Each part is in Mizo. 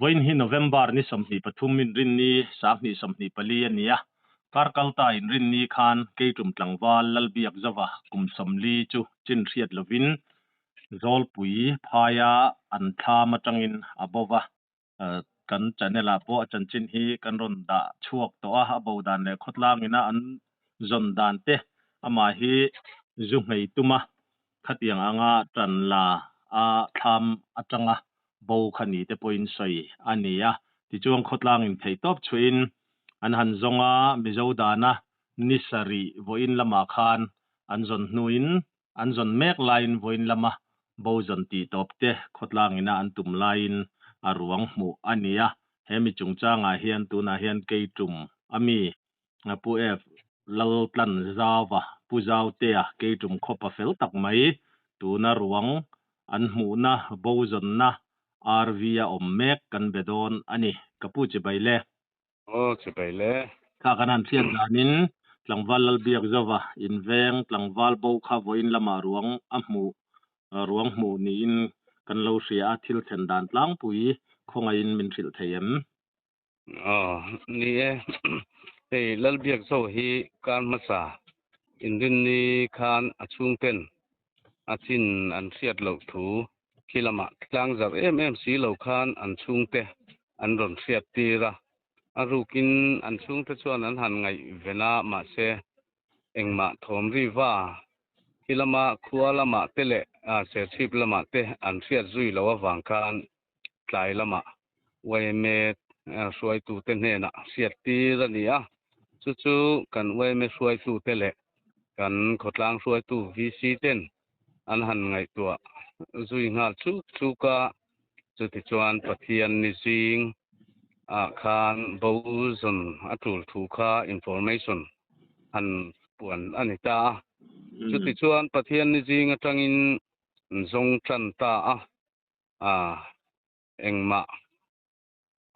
Vawiin hi November ni 23 Inrinni 2024 a ni a, kar kalta Inrinni khan Keitum tlangval Lalbiakzova kum 40 chu chin hriat lovin Zawlpui phaia an thlam atangin a bo va. Kan channel ah pawh a chanchin hi kan rawn dah chhuak tawh a, a bo dan leh khawtlang ina an zawn dan te amah hi zu nghei tum a, khatiang anga tan la a thlam atanga bo kha ni te pawhin sawi a ni a. Tichuan khawtlang in theih tawp chhuihin an han zawng a, Mizo dana ni sarih vawiin lamah khan an zawn hnuin An zawn mek laiin vawiin lama bo zawn tih tawp te khawtlang ina an tum laiin a ruang hmuh a ni a. He mi chungchangah hian tunah hian Keitum a mi Pu F. Laltlanzauva, Pu Zautea, Keitum khawpa fel tak mai tuna ruang an hmuhna bo zawnna RV a awm mek kan be dawn a ni. Ka pu chibai le. Aw chibai le. Kha kan han hriat danin tlangval Lalbiakzova inveng tlangval bo kha vawiin lamah ruang a hmuh ruang hmuh niin kan lo hria a, thil thlen dan tlangpui khawngaihin min hrilh thei em? Aw ni e, hei Lalbiakzova hi kar hmasa inrinni khan a chhungten a chin an hriat loh thu khi lamah tlang zarh em em si lo khan an chhungte an rawn hriat tir a, a rukin an chhungte chuan an han ngaih ven a, mahse engmah thawm ri va khi lama khua lamah te leh serchhip lamah te an hriat zui loh avang khan tlai lamah yma hruaitute hnenah hriat tir a ni a, chu chu kan yma hruaitute leh kan khawtlang hruaitu VC ten an han ngaihtuah zui nghal chuk chuk a, chutichuan Pathian ni zing ah khan bo zawn a tul thu kha information han puan a ni ta a, chutichuan Pathian ni zing atangin zawng tan ta a, ah engmah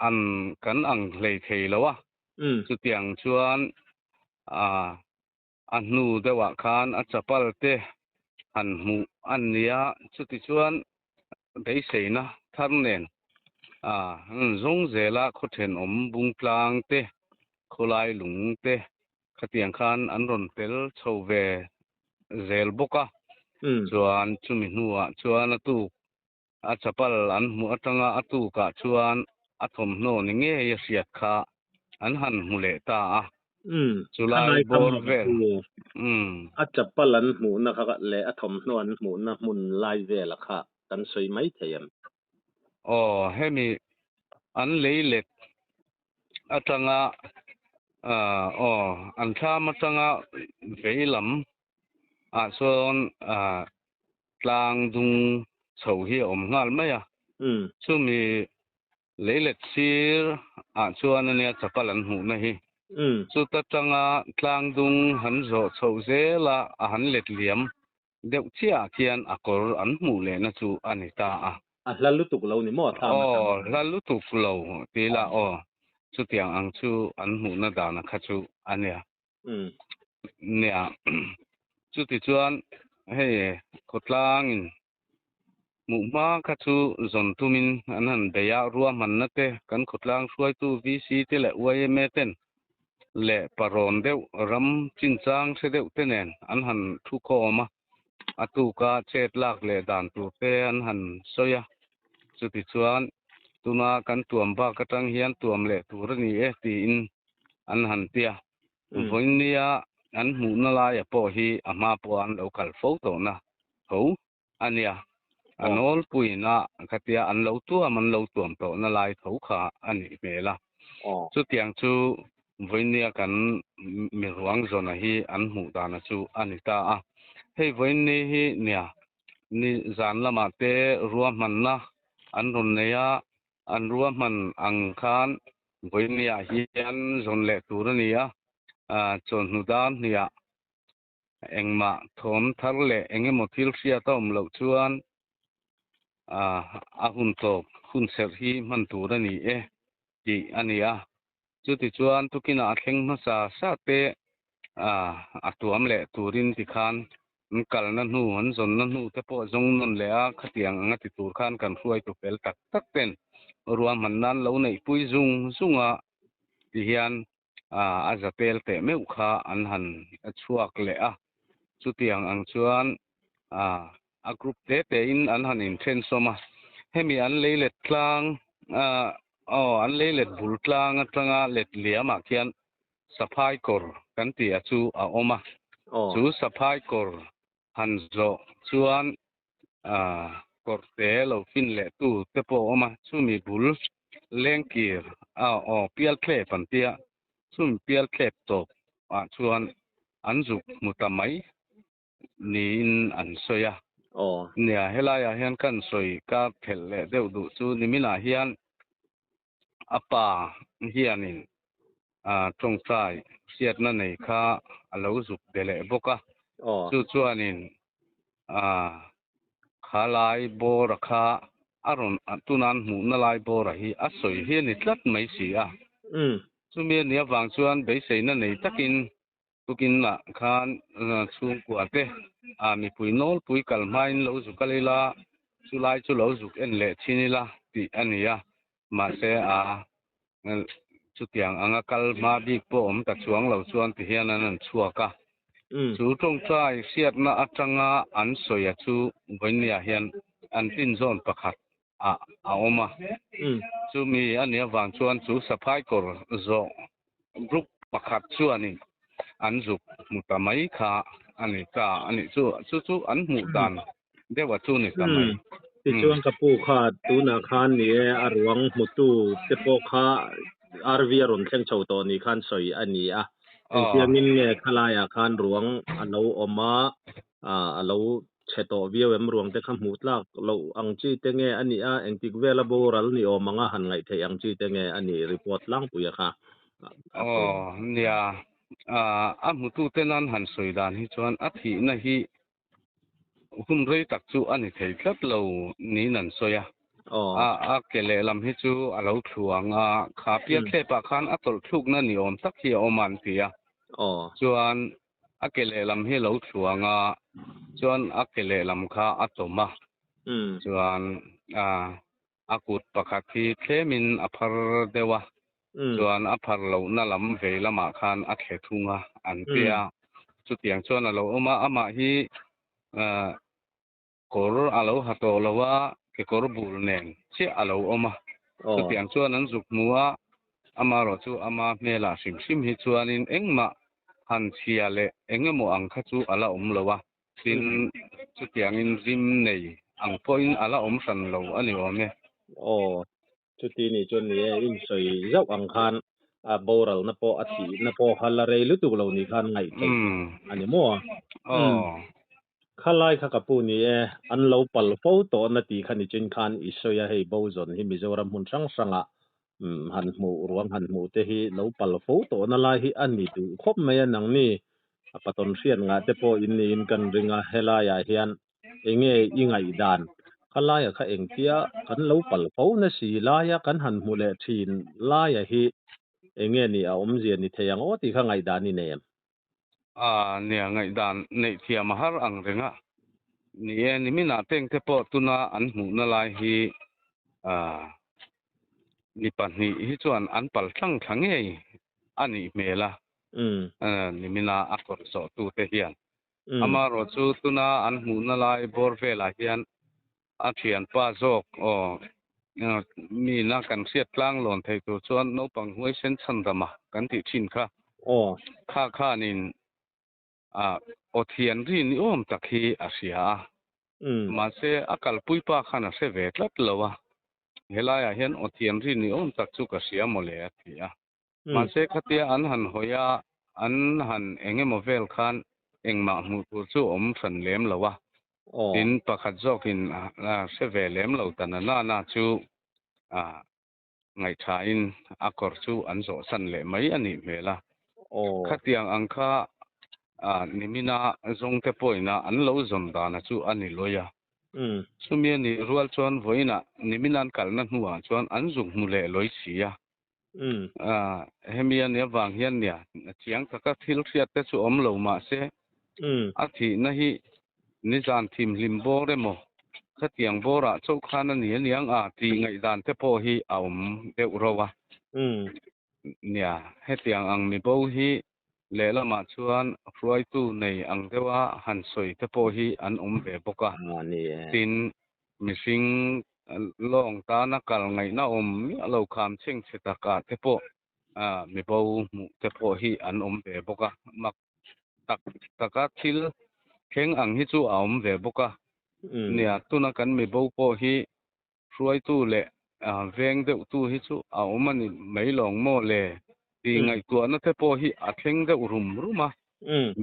an kan ang hlei thei lo a, chutiang chuan ah A hnu deuhah khan a chapal te han hmuh a nia, chutichuan beiseina thar nen a zawng zela khaw thenawm bungtlang te, khawlai lung te khatiang khan an rawn tel chho ve zel bawk a. Chuan chumi hnuah chuan a tuk a chapal an hmuh atanga a tukah chuan a thawmhnaw ni ngei a hriat kha an han hmu leh ta a, chulai bawr vel. A chapal an hmuhna kha leh a thawmhnaw an hmuhna hmun lai vela kha kan sawi mai thei em? Aw, hemi an lei let atanga aw an thlam atanga vei lam ah sawn tlang dung chho hi a awm nghal mai a, chumi leilet sir ah chuan ania chapal an hmuhna hi. Chuta tanga tlang dung han zawh chhoh zel a, a han let liam deuh chiah ah khian a kawr an hmuh lehna chu a ni ta a. A hla lutuk lo ni maw thlam atang? Aw, hla lutuk lo ti ila aw, chutiang ang chu an hmuhna dana kha chu a nia. Nia, chutichuan hei khawtlangin hmuh hma kha chu zawn tumin an han bei a, ruahmanna te kan khawtlang hruaitu VC te leh yma ten leh parawn deuh ram chinchang hre deuh te nen an han thu khawm a, a tuka chet lak leh dan tur te an han sawi a, chutichuan tuna kan tuam bak atang hian tuam leh tur a ni e tiin an han ti a. Vawinia an hmuhna laia pawh hi a hma pawha an lo kal fo tawhna tho a nia. A nawlpuina khatia an lo tuam an lo tuam tawhna lai tho kha a nih hmel a. Chutiang chu vawinia kan miruang zawna hi an hmuh dana chu a ni ta a. Hei vawiini hi nia ni zan lamah te ruahmanna an rawn nei a, an ruahman ang khan Vawinia hian zawn leh tur a ni a, chawhnu dan hniah engmah thawm thar leh eng emaw thil hriat a awm loh chuan a hun tawp hun serh hi hman tur a ni e tih a ni a. Chutichuan tukinah a thleng hmasa sa te a tuam leh turin tikhan an kalna hnu an zawnna hnu te pawh zawng nawn leh a, khatiang anga ti tur khan kan hruaitu fel tak tak ten Ruahmanna an lo neihpui zung zung a, tihian a za tel teh meuh kha an han chhuak leh a. Chutiang ang chuan a group te te in an han inthen sawm a. Hemi an lei let tlang aw an lei let bul tlang atanga let liam ah khian saphai kawr kan tih a chu a awm a. Chu saphai kawr han zawh chuan kawrte lo fin leh tu te pawh a awm a, chumi bul lengkir a aw pial thlep an tia, chumi pial thlep tawp ah chuan an zuk hmu ta mai niin an sawi a. Nia, helaiah hian kan sawi ka phelh leh deuh duh chu niminah hian a pa hianin tawngtai hriatna nei kha a lo zuk be leh bawk a, chu chuanin kha lai bawra kha a rawn tunan hmuhna lai bawra hi a sawi hi a ni tlat mai si a. Chumi a nih avang chuan beiseina nei takin Tukinah khan chhungkua te mipui nawlpui kal hmain lo zuk kal ila, chulai chu lo zuk en leh thin ila tih a ni a, mahse a chutiang anga kal hma bik pawh awm ta chuang lo chuan ti hian an han chhuak a. Chu tawngtai hriatna atanga an sawia chu vawinia hian an tinzawn pakhat ah a awm a. Chumi a nih avang chuan chu saphai kawr zawh group pakhat chuanin an zuk hmu ta mai kha a ni ta a nih chu. Chu chu an hmuh dan deuh a chu ni ta mai. Tichuan ka pu kha tunah khan ni e a ruang hmutu te pawh kha RV a rawn thleng chho tawh ni khan sawi a ni a. Engtiangin nge khalaiah khan ruang a lo awm a, a lo Chhe tawh viau em ruang te kha hmuh tlak loh ang chi te nge a nih a, engtik vela boral ni awm anga han ngaih theih ang chi te nge a nih report tlangpuia kha a sawi. Aw nia, a hmutu te nan han sawi dan hi chuan a thihna hi hun rei tak chu a ni thei tlat lo niin an sawi a. A ke lehlam hi chu a lo thlu ang a, kha pialthlep ah khan a tawlhthlukna ni awm tak hi a awm a an ti a. Chuan A ke lehlam hi lo thluang a, chuan a ke lehlam kha a tawm a, chuan a kut pakhat hi tlemin a phar deuh a, chuan a phar lohna lam vei lamah khan a thle thung a, an ti a. Chutiang chuan a lo awm a, amah hi Kawr a lo ha tawh lo a, kekawr bul nen chiah a lo awm a. Chutiang chuan an zuk hmu a, amaherawh chu ama hmelah hrim hrim hi chuanin engmah han chhia leh eng emaw ang kha chu a la awm lo a, tin, chutiangin rim nei ang pawhin a la awm hran lo a ni awm e. Aw, chuti nih chuan ni e, insawi zauh ang khan a boralna pawh a thihna pawh kha la rei lutuk lo nih khan ngaih theih a ni maw? Aw. Khalai kha ka pu ni e, an lo pal fo tawhna tih kha nichin khan i sawi a, hei bo zawn hi Mizoram hmun hrang hrangah han hmuh ruang han hmuh te hi lo pal fo tawhna lai hi a ni duh khawp mai a, nangni a patawn hriat ngah te pawh in niin kan ring a, helaiah hian Enge i ngaihdan? Khalaia kha engtia kan lo pal fo na si laia kan han hmu leh thin laia hi enge ni a awmzia ni thei ang aw tih kha ngaihdan i nei em? A nia, ngaihdan neih thiam a har ang reng a. Ni e, niminah tengte pawh tuna an hmuhna lai hi mi pahnih hi chuan an pal tlang thla ngei a nih hmel a, nimina a kawr zawhtute hian. Amaherawh chu tuna an hmuhna lai bawr velah hian a thianpa zawk aw mina kan hriat tlang lawn theih tur chuan naupang huaisen chhandama kan tih thin kha. Kha khanin aw thian ri ni awm tak hi a hria a. Mahse a kalpuipa khan a hre ve tlat lo a. Helaiah hian aw thian ri ni awm tak chu ka hria mawle a ti a. Mahse khatia an han hawi a, an han eng emaw vel khan engmah hmuh tur chu awm hran lem lo a. Tin, pakhat zawkin hre ve lem lo ta na na na chu ngaihthain a kawr chu an zawhsan leh mai a nih hmel a. Khatiang ang kha nimina zawngte pawhina an lo zawn dana chu a ni lawi a. Chumi a nih rual chuan vawiinah nimina an kalna hnuah chuan an zuk hmu leh lawi si a. Hemi a nih avang hian nia chiang taka thil hriat te chu awm lo mahse a thihna hi nizan thimhlim bawr emaw Khatiang bawrah chauh khan a ni aniang a tih ngaihdan te pawh hi a awm deuh rauh a. Nia, hetiang ang mibo hi lehlamah chuan hruaitu nei ang deuha han sawi te pawh hi an awm ve bawk a. Tin, mihring lawng tana kal ngaihna awm miah lo kham chhengchhe takah te pawh mibo hmuh te pawh hi an awm ve bawk a. Mak tak taka thil thleng ang hi chu a awm ve bawk a. Nia, tuna kan mibo pawh hi hruaitu leh veng deuhtu hi chu a awm a ni mai lawng maw le tih ngaihtuahna te pawh hi a thleng deuh rum rum a.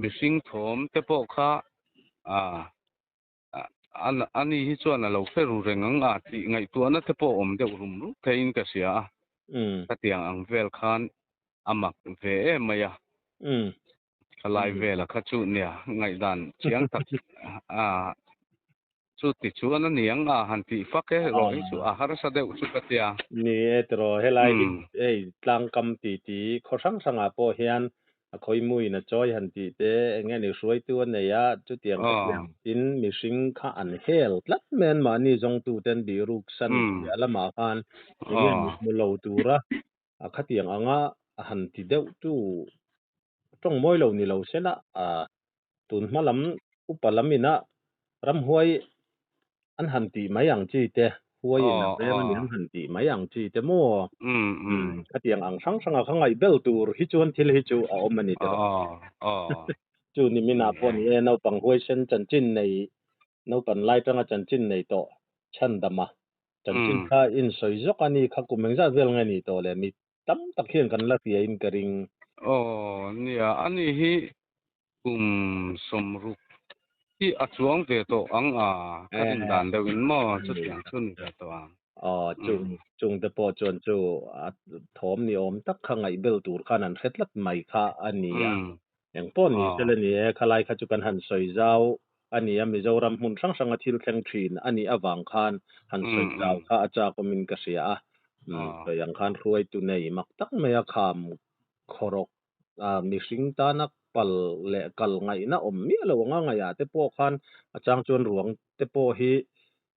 Mihring thawm te pawh kha ani hi chuan a lo hre ru reng ang a tih ngaihtuahna te pawh awm deuh rum rum theiin ka hria a. Khatiang ang vel khan a mak ve em mai a. Khalai vela kha chu nia ngaihdan chiang tak a chu ti chuan a niang a han tih fak e rawh hi chu a harsa deuh chu ka tia. Ni e tiraw helai hi hei tlangkam ti ti khaw hrang hrangah pawh hian a khawimuin a chawi han tih te eng nge ni hruaitu a nei a chutiang kha tiang tin mihring kha an hel tlat mai an mahni zawngtuten bihruk san piah lamah khan eng nge ni hmu lo tura A khatiang anga a han ti deuh tu tawng mawi lo ni lo sela, a tun hma lam upa lam ina ramhuai an han tih mai ang chi te, huai in a veng a ni an han tih mai ang chi te maw? Khatiang ang hrang hranga kha ngaih bel tur hi chuan thil hi chu a awm a ni tiraw? Chu niminah pawh ni e, naupang huaisen chanchin nei, naupan lai tanga chanchin nei tawh chhandama Chanchin kha in sawi zawk a ni kha kum engzat vel nge ni tawh le mi tam tak hian kan la hria in ka ring. Aw nia a ni hi kum sawmruk hi a chuang ve tawh ang a ka rin dan deuh in maw chutiang chu ni ve tawh ang. Aw chung chung te pawh chuan chu a thawm ni awm tak kha ngaih bel tur khan an hre tlat mai kha a ni a. Engpawh ni sela ni e khalai kha chu kan han sawi zau a ni a, Mizoram hmun hrang hranga thil thleng thin a nih avang khan han sawi zau kha a chak awmin ka hria a. Sawi ang khan hruaitu nei mak tak mai a kham khawrawk a mihring tana pal leh kal ngaihna awm miah lo anga ngaihah te pawh khan a chang chuan ruang te pawh hi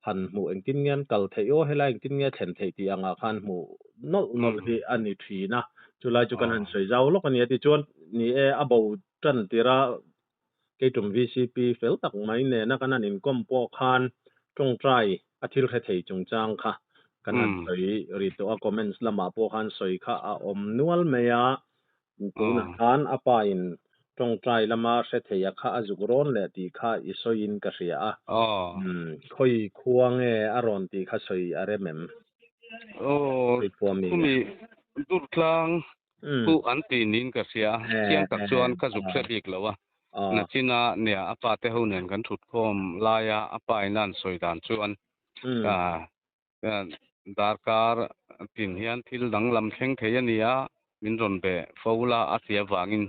han hmuh engtin nge an kal theih aw helai engtin nge thlen theih tih angah khan hmuh nawlh nawlh hi a ni thin a, chulai chu kan han sawi zau lawk a ni a tichuan ni e a bo tan tir a Keitum vcp fel tak mai nena kan han inkawm pawh khan tawngtai a thil hre thei chungchang kha kan han sawi ri tawh a, comments lamah pawh khan sawi kha a awm nual mai a, tunah khan a pa in tawngtai lama hre thei a kha a zuk rawn leh tih kha i sawiin ka hria a, khawi khua nge a rawn tih kha sawi a rem em? Khawi khua mi nge? Khumi Durtlang Pu an ti niin ka hria a, chiang tak chuan ka zuk hre bik lo a. Nachina nia a pa te ho nen kan thut khawm laia a pa in a an sawi dan chuan darkar tin hian thil danglam thleng thei a ni a, min rawn be fo la a ti avangin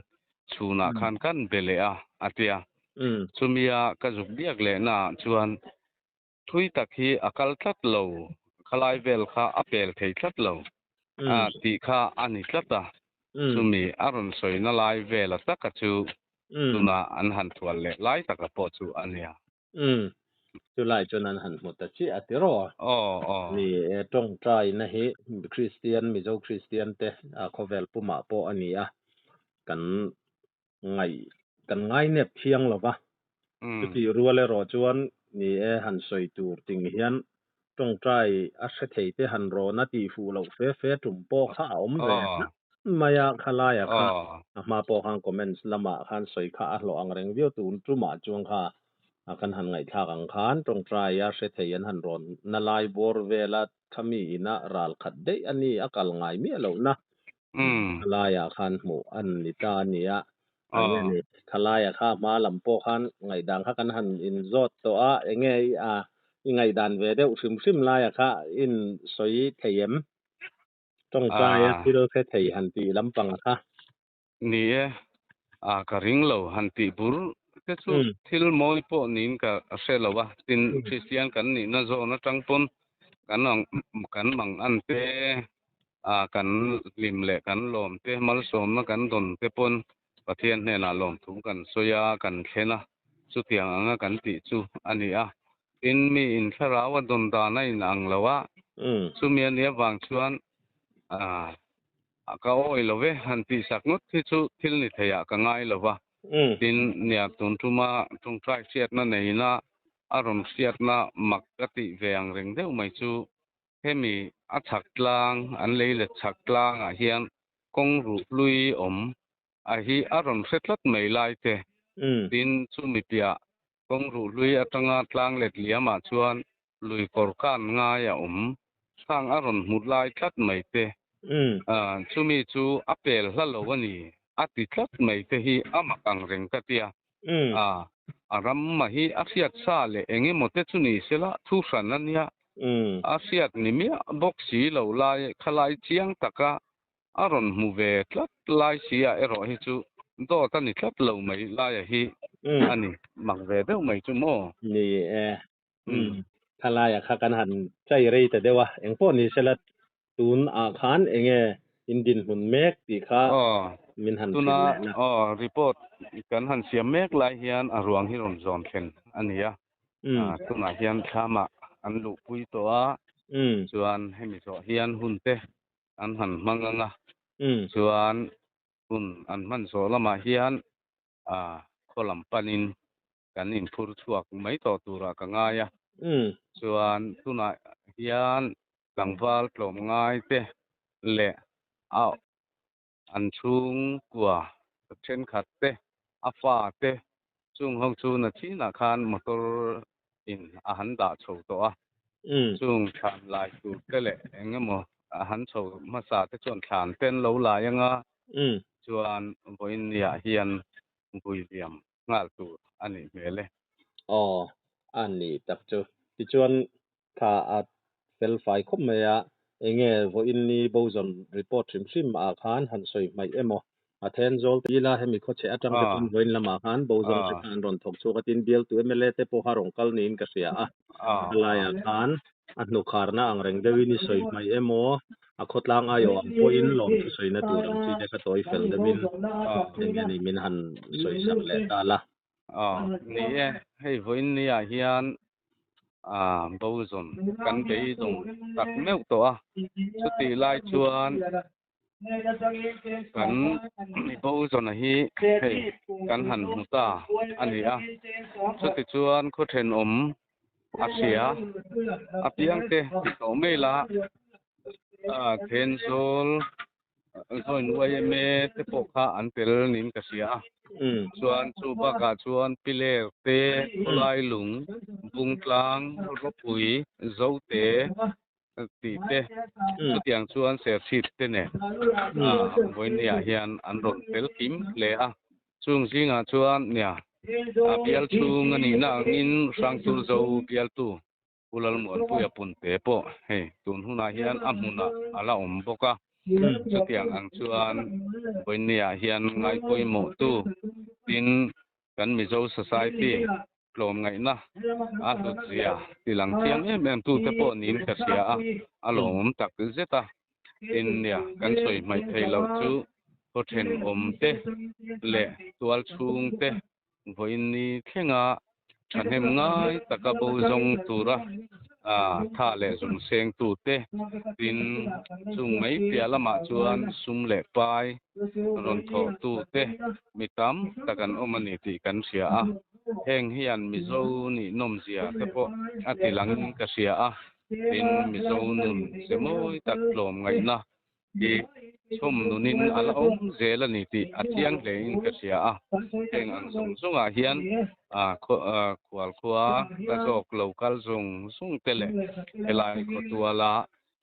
chhunah khan kan be leh a, a ti a. Chumia ka zuk biak lehnaah chuan Thui tak hi a kal tlat lo, khalai vel kha a pel thei tlat lo tih kha a ni tlat a, chumi a rawn sawina lai vela taka chu tunah an han thual leh lai taka pawh chu a nia. Umm, chulai chuan an han hmu ta chiah a tiraw? Aw, aw. Ni e, tawngtaina hi Kristian, Mizo Kristian te khawvel pumah pawh a ni a, kan ngaih kan ngainep thiang lo va, chutih rual erawh chuan ni e han sawi tur ting hian tawngtai a hre thei te han rawn a tih fuh loh fe fe tum pawh kha a awm ve tlat mai a, khalaia kha a hma pawh khan comments lamah khan sawi kha a hlawh ang reng viau tun tumah chuan kha kan han ngaihthlak ang khan tawngtai a hre thei an han rawn na lai bawr vela khami ina ral khat daih a ni a kal ngai miah lohna Thalaiah khan hmuh a ni ta a ni a, enge ni Thalaiah kha hma lam pawh khan ngaihdan kha kan han inzawt tawh a, enge i i ngaihdan ve deuh hrim hrim laiah kha in sawi thei em? Tawngtaia thil hre thei han tih lampang kha. Ni e, a ka ring lo han tih bur te chu thil mawi pawh niin ka hre lo a, tin Kristian kan nihna zawn atang pawn kan ang kan mang an te a kan hlim leh kan lawm te malsawmna kan dawn te pawn Pathian hnenah lawmthu kan sawi a, kan thlen a, chutiang anga kan tih chu a ni a. Tin, mi in thlarau a dawn dan a in ang lo a, chumi a nih avang chuan ka awi lo ve han tih sak ngawt hi chu thil ni thei ah ka ngai lo va. Tin, nia tun tuma tawngtai hriatna neina a rawn hriatna mak ka tih ve ang reng deuh mai chu hemi a chhak tlang an lei let chhak tlangah hian kawng ruh hlui awm a hi a rawn hre tlat mai lai te. Tin, chumi piah kawng ruh hlui atanga tlang let liamah chuan lui kawr kan ngai a awm khang a rawn hmu lai tlat mai te. Chumi chu a pel hla lo a ni a ti tlat mai te hi a mak ang reng ka tia. A ram mah hi a hriat sa leh eng emaw te chu ni sela thu hran a nia. A hriat ni miah bawk si lo lai khalai chiang taka a rawn hmu ve tlat lai si ah erawh hi chu dawt a ni tlat lo mai laia hi a ni mak ve deuh mai chu maw? Ni e, khalaia kha kan han chai rei ta deuh a, engpawh ni sela tun ah khan enge in dinhmun mek tih kha min han hrilh leh na. Tuna report kan han siam mek lai hian a ruang hi rawn zawn thlen a ni a, tunah hian thlamah an luhpui tawh a, chuan hemi zawh hian hun te an han hmang ang a, chuan hun an hman zawh lamah hian khaw lam panin kan inphur chhuak mai tawh turah ka ngai a, chuan tunah hian tlangval tlawm ngai te leh a an chhungkua thenkhat te a fa te chung ho chu nachinah khan motor in a han dah chho tawh a, chung thlan lai tur te leh eng emaw a han chho hmasa te chuan thlan te an lo lai anga chuan vawiin niah hian vui liam nghal tur a nih hmel e. Aw, a nih tak chu. Tichuan tha a fel fai khawp mai a, enge vawiin ni Bozawn report hrim hrim ah khan han sawi hmaih emaw a then zawl ti ila hemi khawchhe atang te chuan vawiin lamah khan Bozawn te kha an rawn thawk chhuak a, tin bialtu mla te pawha rawn kal niin ka hria a, helaiah khan a hnukharna ang reng deuhin i sawi hmaih emaw a khawtlang aiawh ang pawhin lawmthu sawina tur ang chi te kha tawi fel deuhin enge ni min han sawi sak leh ta la. Aw, ni e, hei vawiin niah hian Bozawn kan beidawng tak meuh tawh a, chutih lai chuan kan Bozawna hi hei kan han hmu ta a ni a, chutichuan khaw thenawm a hria a piangte ti tawh mai la, Thenzawl Join YMA te pawh kha an tel niin ka hria a, chuan chu bakah chuan Piler te, Khawlailung, Bungtlang, Rawpui, Zote tih te chutiang chuan Serchhip te nen vawinia hian an rawn fel kim hle a, chung zingah chuan nia a bial chhung a nihna angin Hrangturzo bialtu Pu Lalmuanpuia Punte pawh hei tun hunah hian a hmunah a la awm bawk a, chutiang ang chuan vawinia hian ngaipawimawhtu tin kan Mizo Society tlawmngaihna a hlutzia tilang chiang em em tute pawh niin ka hria a, a lawmawm tak zet a. Tin, nia, kan sawi hmaih thei loh chu khaw thenawm te leh tual chhung te vawiin ni thlenga thahnem ngai taka bo zawng tura tha leh zung seng tute tin, chung mai piah lamah chuan sum leh pai rawn thawh tute mi tam tak an awm a ni tih kan hria a, heng hian Mizo nih nawmzia te pawh a ti langin ka hria a, tin Mizo nun che mawi tak tlawm ngaihna hi chhawm nunin a la awm zel a ni tih a chiang hlein ka hria a, heng ang zawng zawngah hian khual khua la zawk lo kal zawng zawng te leh helai khawtuala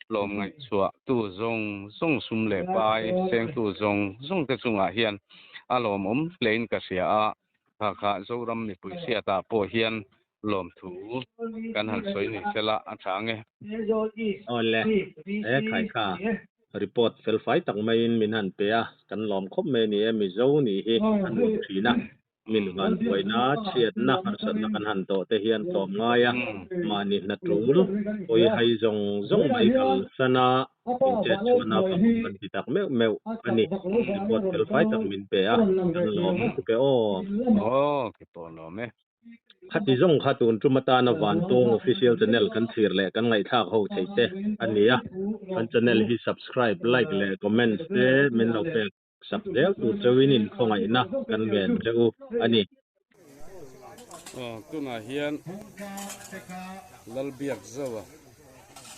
tlawm ngaihchhuah tu zawng zawng sum leh pai seng tu zawng zawng te chungah hian a lawmawm hlein ka hria a, kha kha Zoram mipui hriatah pawh hian lawmthu kan han sawi ni sela a tha ang e. Awle, he khaikha report fel fai tak maiin min han pe a, kan lawm khawp mai a ni e, Mizo nih hi a nuam thin a. Min van buaina, chhiatna, harsatna kan han tawh te hian tlawm ngai a, mahni hna tul, pawi hai zawng zawng mai kal san a, min chet chhuahna fak kan ti tak meuh meuh a ni. Report fel fai tak min pe a, kan lawm lutuk e aw. Aw, ke pawh lawm e. Khati zawng kha tun tum atana Vantawng Official Channel kan thlir leh kan ngaihthlak ho theih te a ni a. Kan channel hi subscribe, like leh comments te min lo pek sak zel tur chauhin inkhawngaihna kan ngen che u a ni. Aw tunah hian Lalbiakzaua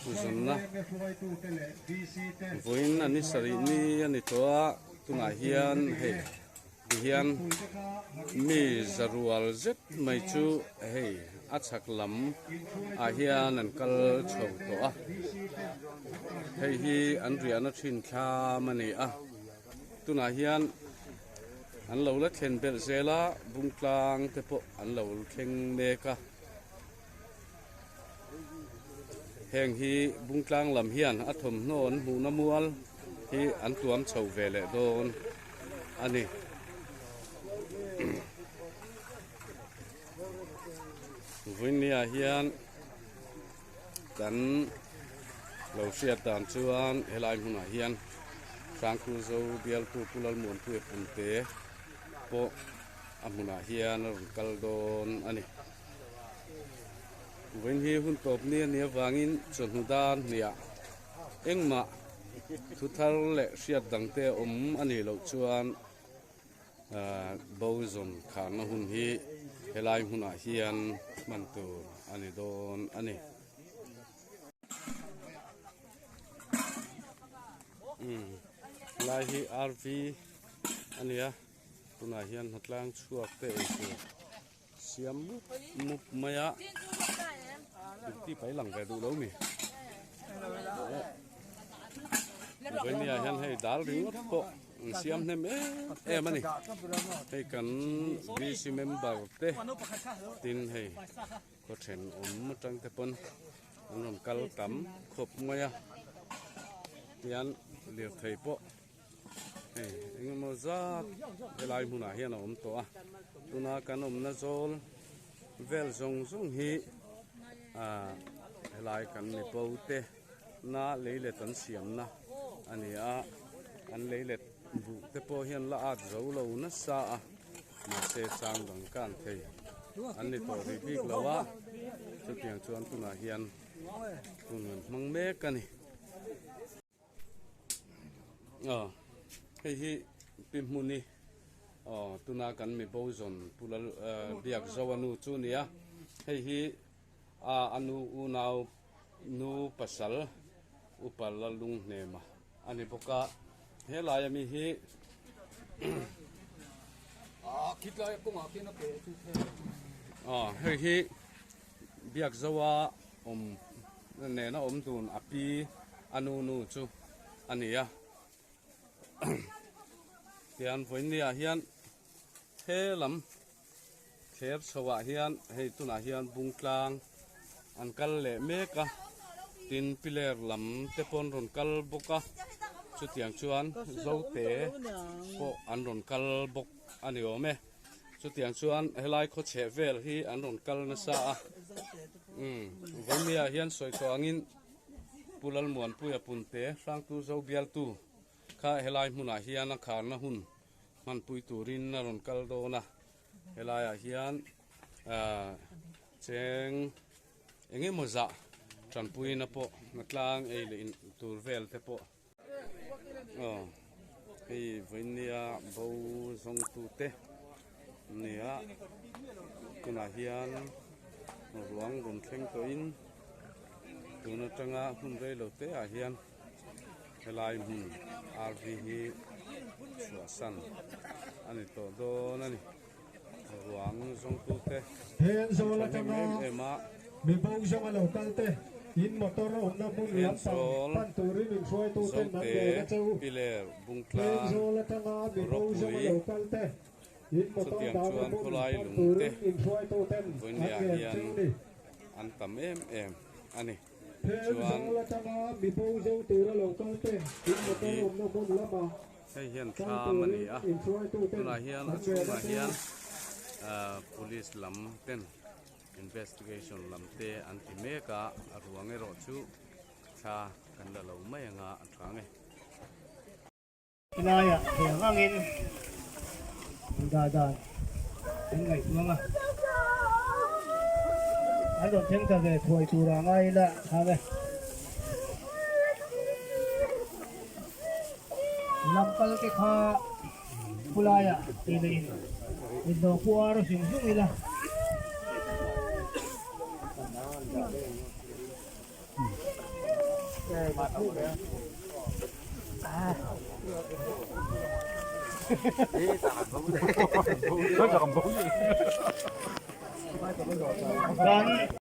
puzanna vawiin a ni sarih ni a ni tawh a, tunah hian hei tihian mi zarual zet mai chu hei a chhak lam ah hian an kal chho tawh a, hei hi an riahna thin thlam a ni a, tunah hian. An lo la thlen belh zel a, bungtlang te pawh an lo thleng mek a. Heng hi bungtlang lam hian a thawmhnaw an hmuhna mual hi an tuam chho ve leh dawn a ni. Vawinia hian kan lo hriat dan chuan helai hmunah hian Hrangkhuzo bialtu Pu Lalmuanpuia Punte pawh a hmunah hian a rawn kal dawn a ni. Vawiin hi hun tawp ni a nih avangin chawhnu dar hniah engmah thu thar leh hriat dangte awm a nih loh chuan Bo zawn kharna hun hi helai hmunah hian hman tur a ni dawn a ni. Helai hi RV a ni a, tunah hian hnatlang chhuak te ei tur siam mup mup mai a, duty pai lang ve duh lo mi. Vawinia hian hei dal ringawt pawh an siam hnem em em a ni. Hei kan VC member te tin hei khaw thenawm atang te pawn an rawn kal tam khawp mai a tian lirthei pawh hei engemaw zat helai hmunah hian a awm tawh a tuna kan awmna zawl vel zawng zawng hi ah helai kan mibo te na leilet an siamna a ni a an leilet buh te pawh hian la at zo lo nasa a mahse chang dang kan thei an ni tawh rih bik lo a chutiang chuan tunah hian hun an hmang mek a ni. Aw hei hi pi hmuni aw tuna kan mi bo zawn pu lal biak zo a nu chu nia hei hi a anu unau nu pasal upa la lung hnema a ni bawk a helai ami hi aw hei hi biak zo a awm nena awm dun a pi a nu nu chu a ni a tian vawinia hian he lam thler chho ah hian hei tunah hian bung tlang an kal leh mek a tin piler lam te pawh an rawn kal bawk a chutiang chuan zote pawh an rawn kal bawk a ni awm e. Chutiang chuan helai khaw chheh vel hi an rawn kal nasa a, umm Vawimia hian sawi tawh angin Pu Lalmuanpuia Punte Hrangtu Zo bialtu kha helai hmunah hian a kharna hun hmanpui turin a rawn kal dawn a, helaiah hian ahh cheng eng emaw zah tanpuina pawh hnatlang ei leh in tur vel te pawh. Aw hei vawinia bo zawng tute nia tunah hian ruang rawn thleng tawhin tun atanga hmun rei lo te ah hian helai hmun RV hi chhuahsan a ni tawh dawn a ni ruang zawng tute an thahnem em em a. Thenzawl, Zote, Piler, Bungtlang, Rawpui, chutiang chuan khawlai lung te vawinia hian an tam em em a ni. Chuan hei hi hei hian thlam a ni a, tunah hian a chhungah hian police lam ten Investigation lam te an ti mek a, a ruang erawh chu thla kan la lo mai anga a tha nge. Helaiah thei ang angin duhdah dan an ngaihtuang a. An rawn thleng ta ve thuai tura ngai ila tha ve. Lam kal te kha khulaiah tih leh in inlo puar zung zung ila. Kan.